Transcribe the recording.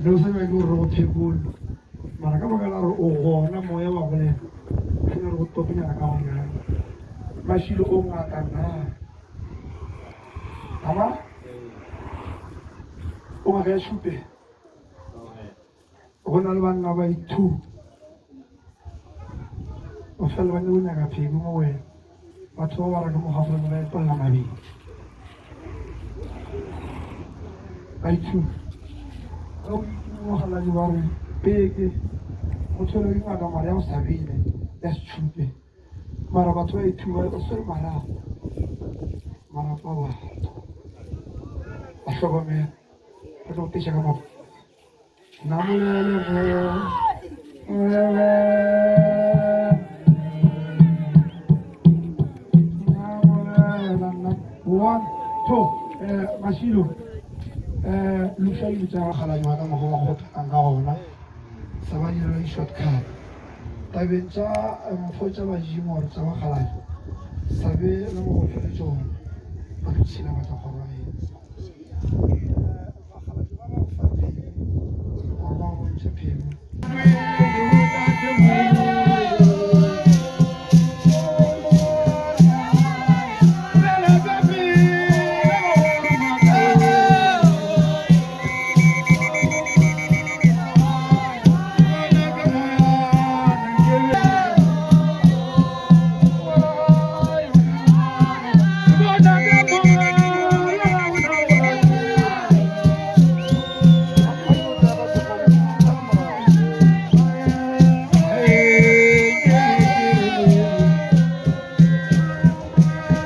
Ne o sa nyake gore re go phekole mara ka baka la gore o gona moya wa bolela re re go topenyana ka gonyana. Mašilo o ngaka na? Ama? O ngaka ya šupe? Go na le banna ba ithu o fela ba nyaka go nyaka pheko mo wena. Batho ba ba reka mogafulane ba epolla mabele. Ba ithuta. Ka o mogalabi ba re peke motho le ngaka mara ya go sa bine ya setšhupe. Mara batho ba ithuba ba swere marapo. Marapo a batho. Ba hlokomela. Ba tlo go teša ka mapo. One, two, eh, Mashilo, eh, lokiša dilo tša bakgalanywa ka mokgwa wa kgothanang ka gona sa ba dira di-shortcut tabeng tša eh, mpho tša badimo gore tša bakgalanywa sa be le mogopelo tšona ba tlo tšhila batla kgoro eng.